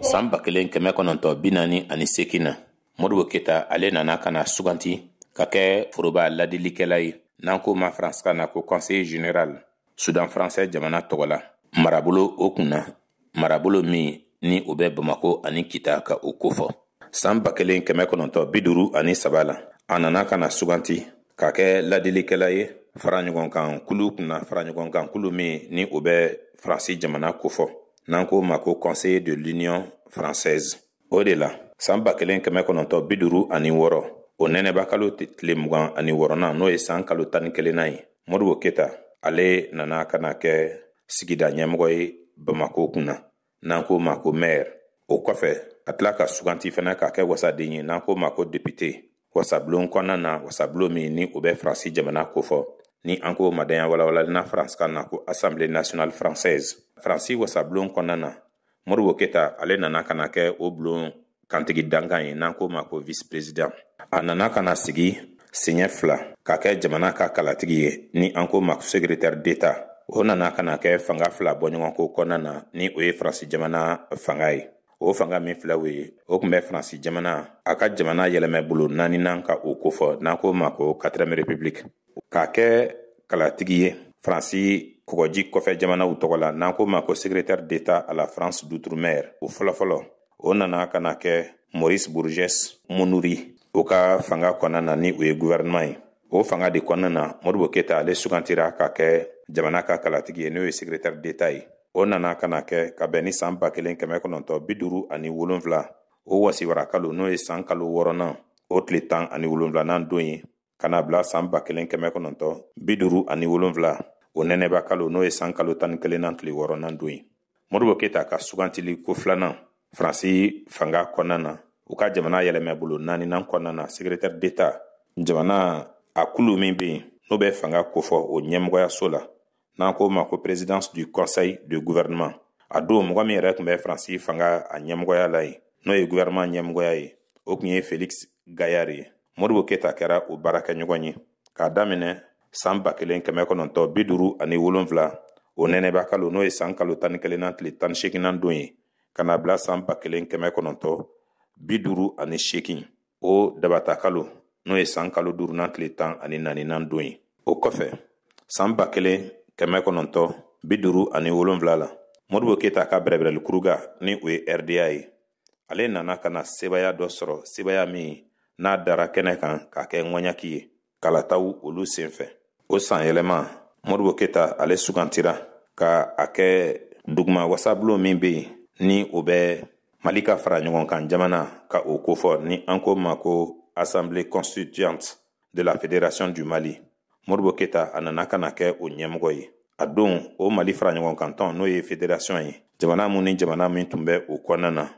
San 1948 na, Modibo Keyita ale nana ka na suganti ka kɛ foroba ladilikɛla ye, n'an k'o ma faransikan na ko conseiller général, Sudan français jamana tɔgɔ la, marabolo o kunna, marabolo min ni o bɛ Bamako ani Kita ka o kofɔ. San 1953 la, a nana ka na suganti ka kɛ ladilikɛla ye fara ɲɔgɔn kulu kunna, fara ɲɔgɔn kan kulu min ni o bɛ Faransi jamana kofɔ, n'an k'o ma ko Conseil de l'Union française. O de la, san 1956, o nɛnɛba kalo tile 26nan, n'o ye san kalo 11nan ye, Modibo Keyita ale nana ka na kɛ sigida ɲɛmɔgɔ ye Bamako kunna, n'an k'o ma ko maire. O kɔfɛ, ka tila ka suganti fana ka kɛ wasaden ye, n'an k'o ma ko député, wasabulon kɔnɔna na, wasabulon min ni o bɛ Faransi jamana kofɔ, ni an k'o madanya walawalali faransikan na ko Assemblée nationale française. Faransi wasabulon kɔnɔna na, Modibo Keyita ale nana ka na kɛ o bulon kantigi dankan ye, n'an k'o ma ko vice président. A nana ka na sigi siɲɛ fila ka kɛ jamana ka kalatigi ye, ni an k'o ma secrétaire d'État. O nana ka na kɛ fanga fila bɔɲɔgɔnko kɔnɔna na, ni o ye Faransi jamana fanga ye. O fanga min filɛ, o ye o tun bɛ Faransi jamana a ka jamana yɛlɛmɛbolo naaninan ka o kofɔ, n'an k'o ma ko quatrième république. K'a kɛ kalatigi ye Faransi kɔgɔji kɔfɛ jamanaw tɔgɔ la, n'an k'o ma ko secrétaire d'État à la France d'outre-mer, o fɔlɔfɔlɔ, o nana ka na kɛ Maurice Bourgès Maunoury o ka fanga kɔnɔna na, ni o ye gouvernement ye. O fanga de kɔnɔna na, Modibo Keyita ale sugantira ka kɛ jamana ka kalatigi ye, n'o ye secrétaire d'État ye. O nana ka na kɛ ka bɛn ni san 1957, o wasiwara kalo, n'o ye san kalo wɔɔrɔnan, o tile 17nan don ye, ka na bila san 1957, o nɛnɛba kalo, n'o ye san kalo 11nan tile wɔɔrɔnan don ye. Modibo Keyita ka sugantili ko filanan Faransi fanga kɔnɔna na, u ka jamana yɛlɛmɛbolo naaninan kɔnɔna na, secrétaire d'État, jamana a kulu min bɛ yen n'o bɛ fanga kofɔ, o ɲɛmɔgɔyaso la, n'an k'o ma ko présidence du conseil de gouvernement, a don mɔgɔ min yɛrɛ tun bɛ Faransi fanga a ɲɛmɔgɔya la yen, n'o ye gouvernement ɲɛmɔgɔya ye, o tun ye Félix Gaillard ye. Modibo Keyita kɛra o baarakɛɲɔgɔn ye k'a daminɛ san 1957, o nɛnɛba kalo, n'o ye san kalo 11nan tile 18nan don ye, ka na bila san 1958, o dabata kalo, n'o ye san kalo duurunan tile 14nan don ye. O kɔfɛ, san 1957 la, Modibo Keyita ka bɛrɛbɛrɛlikuruga, ni o ye RDA ye, ale nana ka na sebaya dɔ sɔrɔ, sebaya min n'a dara kɛnɛ kan k'a kɛ ŋɔɲaki ye kalataw olu senfɛ. O san yɛlɛma, Modibo Keyita ale sugantira ka a kɛ duguma wasabulon min bɛ yen ni o bɛ Mali ka fara ɲɔgɔn kan jamana ka o kofɔ, ni an ko ma ko Assemblée constituante de la Fédération du Mali, Modibo Keyita a nana ka na kɛ o ɲɛmɔgɔ ye. A don, o Mali fara ɲɔgɔn kan tɔn, n'o ye fédération ye, jamana mun ni jamana min tun bɛ o kɔnɔna na,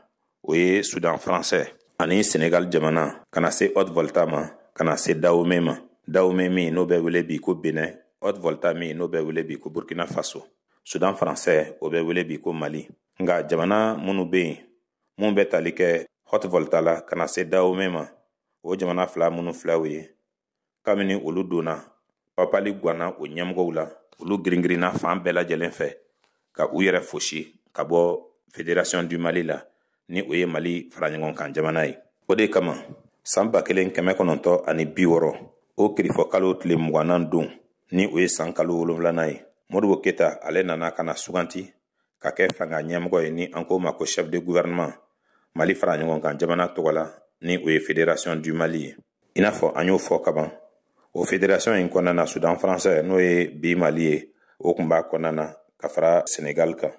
o ye Sudan français ani Senegal jamana, ka na se Haute Volta ma, ka na se Dahomey ma, Dahomey min n'o bɛ wele bi ko Benin, Haute Volta min n'o bɛ wele bi ko Burkina Faso, Sudan français o bɛ wele bi ko Mali. Nka jamana minnu bɛ yen mun bɛ tali kɛ Haute Volta la ka na se Dahomey ma, o jamana fila minnu filɛ, o ye kabini olu donna papali ganna o ɲɛmɔgɔw la, olu girin-girinna fan bɛɛ lajɛlen fɛ ka u yɛrɛ fosi ka bɔ Fédération du Mali la, ni o ye Mali fara ɲɔgɔn kan jamana ye. O de kama, san 1960, o kirifɔ kalo tile 20nan don, ni o ye san kalo wolonfilanan ye, Modibo Keyita ale nana ka na suganti ka kɛ fanga ɲɛmɔgɔ ye, ni an k'o ma ko chef de gouvernement, Mali fara ɲɔgɔn kan jamana tɔgɔ la, ni o ye Fédération du Mali ye. I n'a fɔ an y'o fɔ kaban, o fédération in kɔnɔna na, Sudan français, n'o ye bi Mali ye, o tun b'a kɔnɔna na ka fara Senegal kan.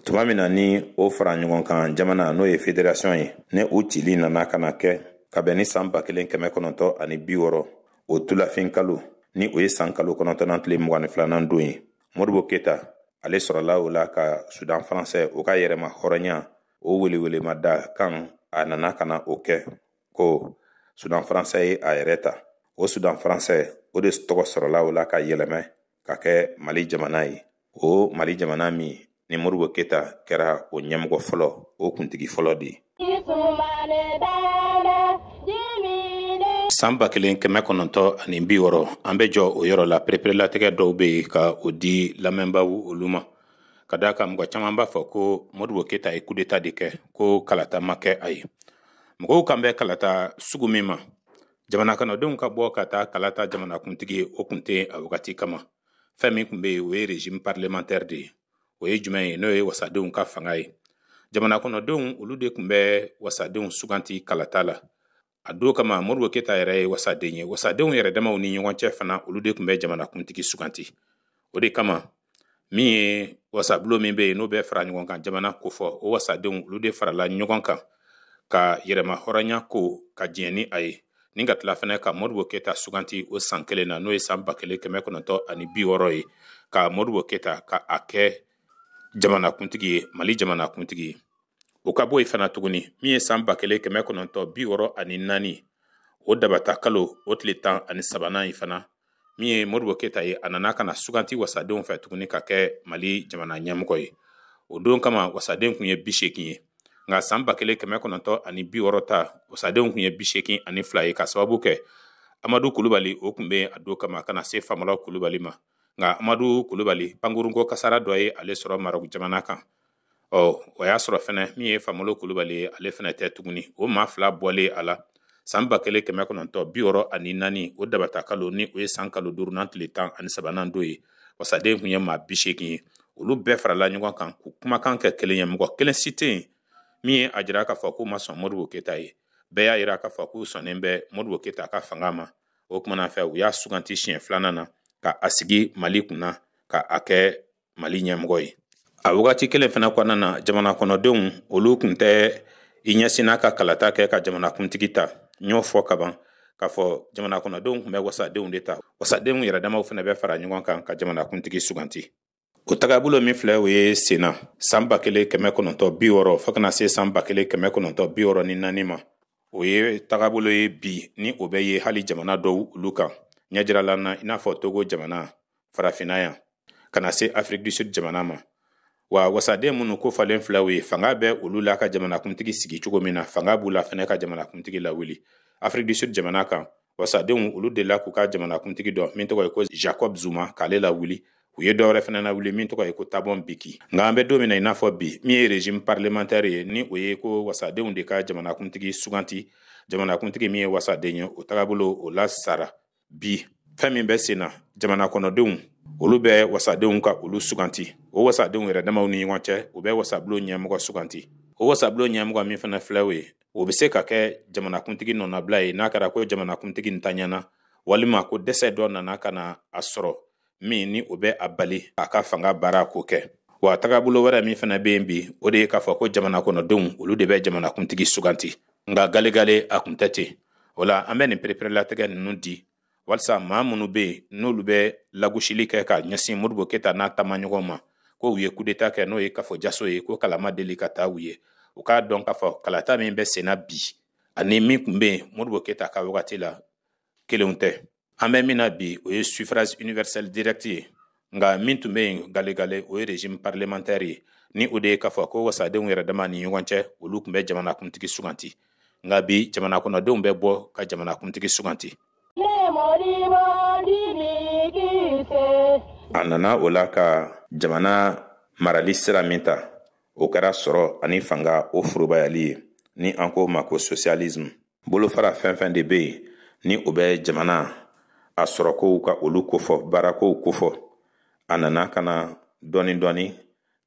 Tuma min na ni o fara ɲɔgɔn kan jamana, n'o ye fédération ye, ni u cili nana ka na kɛ ka bɛn ni san 1960, o tulafin kalo, ni o ye san kalo 9nan tile 22nan don ye, Modibo Keyita ale sɔrɔla o la ka Sudan français o ka yɛrɛma hɔrɔnya o welewelemada kan, a nana ka na o kɛ ko Sudan français ye a yɛrɛ ta. O Sudan français o de tɔgɔ sɔrɔla o la ka yɛlɛmɛ ka kɛ Mali jamana ye, o Mali jamana min ni Modibo Keyita kɛra o ɲɛmɔgɔ fɔlɔ, o kuntigi fɔlɔ de ye. San 1960, an bɛ jɔ o yɔrɔ la. Pereperelatigɛ dɔw bɛ yen ka o di lamɛnbaaw olu ma. Ka d'a kan mɔgɔ caman b'a fɔ ko Modibo Keyita ye kudeta de kɛ, ko kalata ma kɛ a ye. Mɔgɔw kan bɛ kalata sugu min ma, jamana kɔnɔdenw ka bɔ ka taa kalata jamanakuntigi ye, o kun tɛ a wagati kama. Fɛn min tun bɛ yen, o ye régime parlementaire de ye. O ye jumɛn ye? N'o ye wasadenw ka fanga ye. Jamana kɔnɔdenw, olu de tun bɛ wasadenw suganti kalata la. A don kama, Modibo Keyita yɛrɛ ye wasaden ye. Wasadenw yɛrɛ damaw ni ɲɔgɔn cɛ fana, olu de tun bɛ jamanakuntigi suganti. O de kama, min ye wasabulon min bɛ yen, n'o bɛ fara ɲɔgɔn kan jamana kofɔ, o wasadenw, olu de farala ɲɔgɔn kan ka yɛrɛma hɔrɔnya ko ka diɲɛ ni a ye, ni ka tila fana ka Modibo Keyita suganti o san kelen na, n'o ye san 1960 ye, ka Modibo Keyita ka a kɛ jamanakuntigi ye, Mali jamanakuntigi ye. O ka bɔ yen fana tuguni, min ye san 1964, o dabata kalo o tile 13nan ye fana, min ye Modibo Keyita ye, a nana ka na suganti wasadenw fɛ tuguni ka kɛ Mali jamana ɲɛmɔgɔ ye. O don kama, wasaden tun ye 80 ye, nka san 1960 ta, wasadenw tun ye 82 ye, ka sababu kɛ Amadu Kulubali, o tun bɛ a don kama, ka na se Famala Kulubali ma. Nka Amadu Kulubali, pankurunko kasara dɔ ye ale sɔrɔ Marɔku jamana kan. Ɔ, o y'a sɔrɔ fɛnɛ min ye Famalo Kulubali ye, ale fɛnɛ tɛ tuguni. O maa fila bɔlen a la, san 1964, o dabata kalo, ni o ye san kalo duurunan tile 13nan don ye, wasaden tun ye maa 80 ye. Olu bɛɛ farala ɲɔgɔn kan k'u kumakan kɛ kelen ye. Mɔgɔ kelen si tɛ yen min ye a jira k'a fɔ k'u ma sɔn Modibo Keyita ye. Bɛɛ y'a jira k'a fɔ k'u sɔnnen bɛ Modibo Keyita ka fanga ma. O kumana fɛ, u y'a suganti siɲɛ filanan na ka a sigi Mali kunna, ka a kɛ Mali ɲɛmɔgɔ ye. A wagati kelen fana kɔnɔna na, jamana kɔnɔdenw, olu tun tɛ i ɲɛsinna ka kalata kɛ ka jamanakuntigi ta. N y'o fɔ kaban k'a fɔ jamana kɔnɔdenw tun bɛ wasadenw de ta. Wasadenw yɛrɛ damaw fana bɛ fara ɲɔgɔn kan ka jamanakuntigi suganti. O tagabolo min filɛ, o ye senna san 1960 fo kana se san 1964 ma. O ye tagabolo ye bi ni o bɛ ye hali jamana dɔw olu kan ɲɛjirala na, i n'a fɔ Togo jamana, farafinna yan, ka na se Afrique du Sud jamana ma. Wa wasaden minnu ko falen filaw ye, fanga bɛ olu la ka jamanakuntigi sigi cogo min na, fanga b'u la fɛnɛ ka jamanakuntigi lawuli. Afrique du Sud jamana kan, wasadenw, olu delila k'u ka jamanakuntigi dɔn min tɔgɔ ye ko Jacob Zuma, k'ale lawuli. U ye dɔwɛrɛ fɛnɛ lawuli min tɔgɔ ye ko Thabo Mbeki. Nka an bɛ don min na i n'a fɔ bi, min ye régime parlementaire ye, ni o ye ko wasadenw de ka jamanakuntigi suganti, jamanakuntigi min ye wasaden ye, o tagabolo o la sara. Bi, fɛn min bɛ sen na, jamana kɔnɔdenw, olu bɛ wasadenw ka olu suganti. O wasadenw yɛrɛ damaw ni ɲɔgɔn cɛ, u bɛ wasabulon ɲɛmɔgɔ suganti. O wasabulon ɲɛmɔgɔ min fana filɛ, o ye o bɛ se ka kɛ jamanakuntigi nɔnabila ye, n'a kɛra ko jamanakuntigi ntanyana, walima ko dɛsɛ dɔ nana ka na a sɔrɔ min ni o bɛ a bali a ka fanga baara ko kɛ. Wa tagabolo wɛrɛ min fana bɛ yen bi, o de ye k'a fɔ ko jamana kɔnɔdenw, olu de bɛ jamanakuntigi suganti. Nka galegale, a kun tɛ ten. O la, an bɛ nin pereperelatigɛ ninnu di walisa maa minnu bɛ yen, n'olu bɛ lagosili kɛ ka ɲɛsin Modibo Keyita n'a taamaɲɔgɔn ma, ko u ye kudeta kɛ, n'o ye kafo jaso ye, ko kalama deli ka taa u ye, u k'a dɔn k'a fɔ kalata min bɛ senna bi ani min tun bɛ yen Modibo Keyita ka wagati la, kelenw tɛ. An bɛ min na bi, o ye suffrage universel direct ye, nka min tun bɛ yen galegale, o ye régime parlementaire ye, ni o de ye k'a fɔ ko wasadenw yɛrɛ dama ni ɲɔgɔn cɛ, olu tun bɛ jamanakuntigi suganti. Nka bi, jamana kɔnɔdenw bɛ bɔ ka jamanakuntigi suganti. A nana o la ka jamana marali sira min ta, o kɛra sɔrɔ ani fanga o forobayali ye, ni an ko ma ko socialisme. Bolofara fɛn fɛn de bɛ yen ni o bɛ jamana a sɔrɔkow ka olu kofɔ, baarakow kofɔ, a nana ka na dɔɔni dɔɔni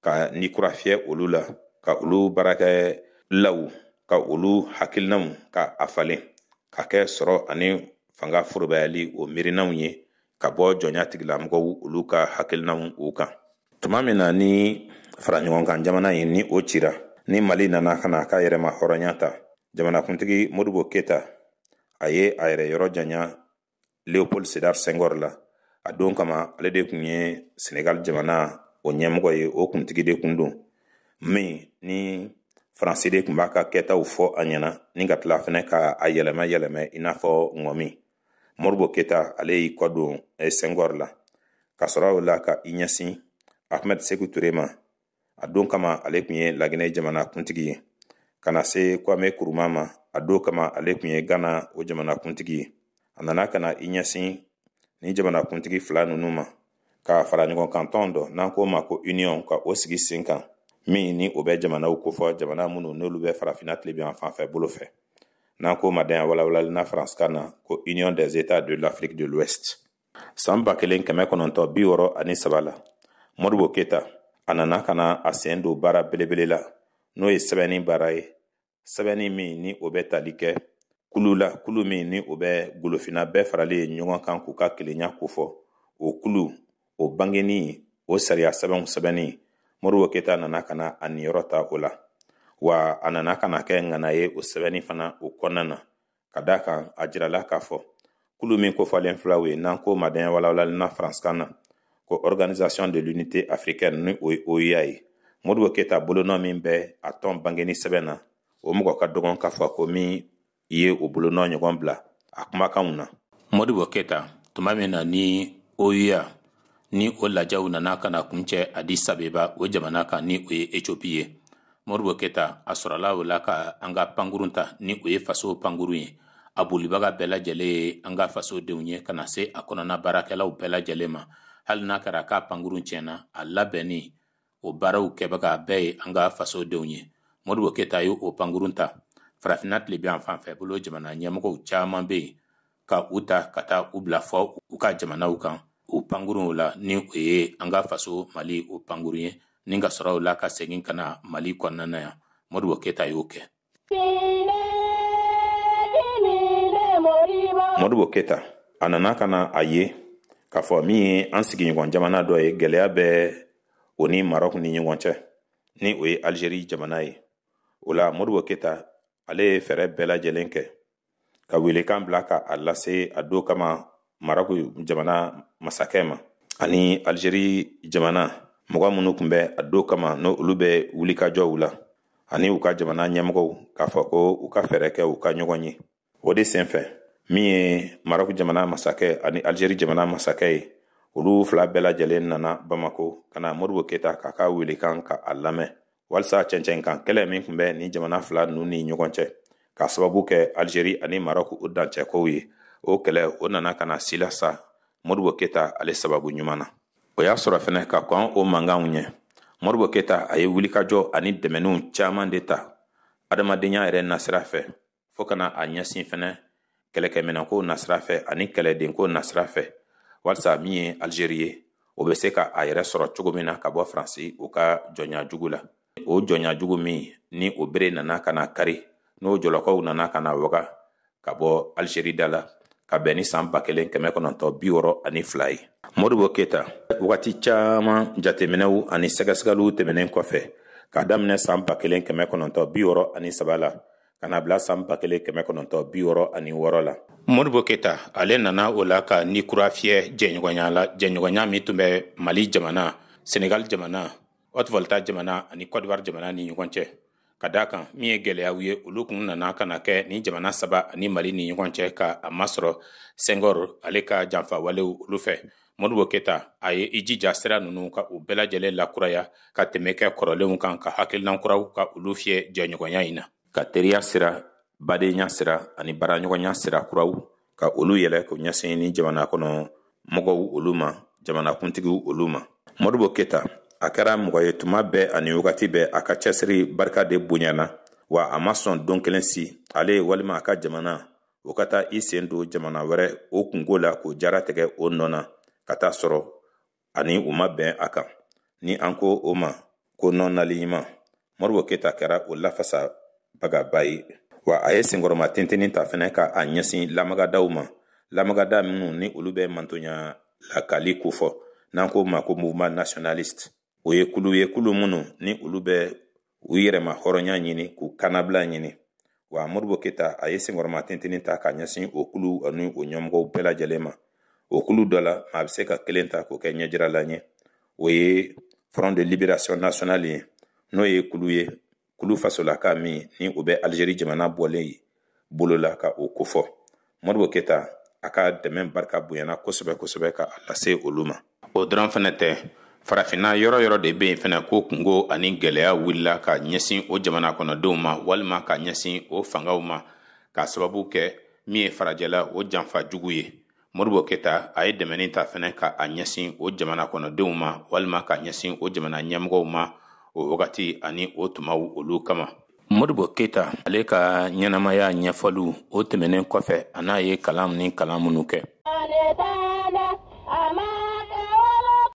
ka ni kura fiyɛ olu la, ka olu baarakɛlaw ka olu hakilinaw ka a falen ka kɛ sɔrɔ ani fanga forobayali o miirinaw ye, ka bɔ jɔnya tigilamɔgɔw olu ka hakilinaw o kan. Tuma min na ni faraɲɔgɔnkan jamana in ni o cira, ni Mali nana ka na a ka yɛrɛma hɔrɔnya ta, jamanakuntigi Modibo Keyita, a ye a yɛrɛ yɔrɔ janya Léopold Sédar Senghor la. A don kama, ale de tun ye Senegal jamana o ɲɛmɔgɔ ye, o kuntigi de kun don, min ni Faransi de tun b'a ka kɛtaw fɔ a ɲɛna, ni ka tila fɛnɛ ka a yɛlɛma yɛlɛmɛ i n'a fɔ ŋɔmi. Modibo Keyita, ale y'i kɔ don Senghor la, ka sɔrɔ o la ka i ɲɛsin Ahmed Sékou Touré ma. A don kama, ale tun ye Laginɛ jamana kuntigi ye. Ka na se Kwame Nkrumah ma, a don kama, ale tun ye Ghana o jamana kuntigi ye. A nana ka na i ɲɛsin ni jamana kuntigi fila ninnu ma. ka fara ɲɔgɔn kan tɔn dɔ n'an k'o ma ko Union, ka o sigi sen kan, min ni o bɛ jamanaw kofɔ, jamana minnu n'olu bɛ Farafinna tilebin fan fɛ bolo fɛ, n'an k'o ma danya walawalali na faransikan na ko Union des États de l'Afrique de l'Ouest. San 1963 la, Modibo Keyita a nana ka na a sen don baara belebele la, n'o ye sɛbɛnni baara ye, sɛbɛnni min ni o bɛ tali kɛ kulu la, kulu min ni o bɛ golofinna bɛɛ faralen ye ɲɔgɔn kan k'u ka kelenya kofɔ. O kulu o bangeni, o sariya sɛbɛnw sɛbɛnni, Modibo Keyita nana ka na a niyɔrɔ ta o la. Wa a nana ka na kɛ ŋana ye o sɛbɛnni fana o kɔnɔna na, ka d'a kan a jirala k'a fɔ kulu min kofɔlen filaw ye, n'an k'o ma danya walawalali na faransikan na ko Organisation de l'Unité africaine, ni o ye OUA ye, Modibo Keyita bolonɔ min bɛ a tɔn bangeni sɛbɛn na, o mɔgɔ ka dɔgɔn k'a fɔ ko min ye o bolonɔ ɲɔgɔn bila a kumakanw na. Modibo Keyita, tuma min na ni OUA ni o lajɛw nana ka na kuncɛ Addis Abeba o jamana kan, ni o ye Ethiopie ye, Modibo Keyita a sɔrɔla o la ka an ka pankurun ta, ni o ye faso pankurun ye. A bolibaga bɛɛ lajɛlen ye an ka fasodenw ye, ka na se a kɔnɔna baarakɛlaw bɛɛ lajɛlen ma. Hali n'a kɛra k'a pankurun tiɲɛna, a labɛnni o baaraw kɛbaga bɛɛ ye an ka fasodenw ye. Modibo Keyita ye o pankurun ta, Farafinna tilebin fan fɛ bolo jamana ɲɛmɔgɔw caman bɛ yen, ka u ta ka taa u bila fɔ u ka jamanaw kan o pankurunw la, ni o ye an ka faso Mali o pankurun ye, ni ka sɔrɔ o la ka segin ka na Mali kɔnɔna na yan. Modibo Keyita y'o kɛ. Modibo Keyita a nana ka na a ye k'a fɔ min ye an sigiɲɔgɔn jamana dɔ ye, gɛlɛya bɛ o ni Maroc ni ɲɔgɔn cɛ, ni o ye Algérie jamana ye. O la Modibo Keyita ale ye fɛɛrɛ bɛɛ lajɛlen kɛ ka welekan bila ka a lase a don kama Maroc jamana masakɛ ma ani Algérie jamana mɔgɔ minnu tun bɛ a don kama, n'o olu bɛ wulikajɔw la, ani u ka jamana ɲɛmɔgɔw, k'a fɔ ko u ka fɛɛrɛ kɛ u ka ɲɔgɔn ye. O de senfɛ, min ye Maroc jamana masakɛ ani Algérie jamana masakɛ ye, olu fila bɛɛ lajɛlen nana Bamako ka na Modibo Keyita k'a ka welekan ka a lamɛn, walisa cɛncɛnkan kɛlɛ min tun bɛ ni jamana fila ninnu ni ɲɔgɔn cɛ, k'a sababu kɛ Algérie ani Maroc o dancɛkow ye, o kɛlɛ o nana ka na sila sa Modibo Keyita ale sababu ɲuman na. O y'a sɔrɔ fɛnɛ ka kɔn o mankanw ɲɛ, Modibo Keyita a ye wulikajɔ ani dɛmɛniw caman de ta adamadenya yɛrɛ nasira fɛ, fo ka na a ɲɛsin fɛnɛ kɛlɛkɛminɛnko nasira fɛ ani kɛlɛdenko nasira fɛ, walisa min ye Algérie ye, o bɛ se ka a yɛrɛ sɔrɔ cogo min na ka bɔ Faransi o ka jɔnya jugu la. O jɔnya jugu min ni o bere nana ka na kari, n'o jɔlɔkɔw nana ka na waga ka bɔ Algérie da la ka bɛn ni san 1962 ye. Modibo Keyita wagati caman jateminɛw ani sɛgɛsɛgɛliw tɛmɛnen kɔfɛ, k'a daminɛ san 1963 la ka na bila san 1966 la, Modibo Keyita ale nana o la ka ni kura fiyɛ jɛɲɔgɔnya la, jɛɲɔgɔnya min tun bɛ Mali jamana, Senegal jamana, Haute-Volta jamana ani Côte d'Ivoire jamana ni ɲɔgɔn cɛ. Ka d'a kan min ye gɛlɛyaw ye, olu kun nana ka na kɛ ni jamana saba ani Mali ni ɲɔgɔn cɛ, ka a masɔrɔ Senghor ale ka janfa walew olu fɛ. Modibo Keyita a ye i jija sira ninnu ka u bɛɛ lajɛlen lakuraya, ka tɛmɛ kɛ kɔrɔlenw kan, ka hakilinan kuraw ka olu fiyɛ jɛɲɔgɔnya in na, ka teriya sira, badenya sira ani baaraɲɔgɔnya sira kuraw ka olu yɛlɛ k'o ɲɛsin ni jamana kɔnɔ mɔgɔw olu ma, jamanakuntigiw olu ma. Modibo Keyita a kɛra mɔgɔ ye tuma bɛɛ ani wagati bɛɛ a ka cɛsiri barika de bonyana, wa a ma sɔn don kelen si ale walima a ka jamana o ka taa i sen don jamana wɛrɛ o kunko la k'o jaratigɛ o nɔ na, ka taa sɔrɔ ani u ma bɛn a kan. Ni an ko o ma ko nɔ nali ɲuman, Modibo Keyita kɛra o lafasabagaba ye. Wa a ye senkɔrɔma tintinni ta fɛnɛ ka a ɲɛsin lamagadaw ma, lamagada minnu ni olu bɛ mantonya lakali kofɔ, n'an k'o ma ko mouvement nationaliste. O ye kulu ye, kulu minnu ni olu bɛ u yɛrɛma hɔrɔnya ɲini, k'u kannabila ɲini. Wa Modibo Keyita a ye senkɔrɔma tintinni ta ka ɲɛsin o kulu ani o ɲɛmɔgɔw bɛɛ lajɛlen ma. O kulu dɔ la, maa bɛ se ka kelen ta k'o kɛ ɲɛjiralan ye, o ye Front de Libération Nationale ye, n'o ye kulu ye, kulu fasolaka min ni o bɛ Algérie jamana bɔlen bolo la ka o kofɔ. Modibo Keyita a ka dɛmɛ barika bonyana kosɛbɛ kosɛbɛ ka a lase olu ma. O dɔrɔn fɛnɛ tɛ, Farafinna yɔrɔ yɔrɔ de bɛ yen fɛnɛ ko kungo ani gɛlɛya wulila ka ɲɛsin o jamana kɔnɔdenw ma walima ka ɲɛsin o fangaw ma, k'a sababu kɛ min ye farajɛla o janfa jugu ye. Modibo Keyita a ye dɛmɛni ta fɛnɛ ka a ɲɛsin o jamana kɔnɔdenw ma walima ka ɲɛsin o jamana ɲɛmɔgɔw ma o wagati ani o tumaw olu kama. Modibo Keyita ale ka ɲɛnamaya ɲɛfɔliw o tɛmɛnen kɔfɛ, a n'a ye kalan ni kalan minnu kɛ.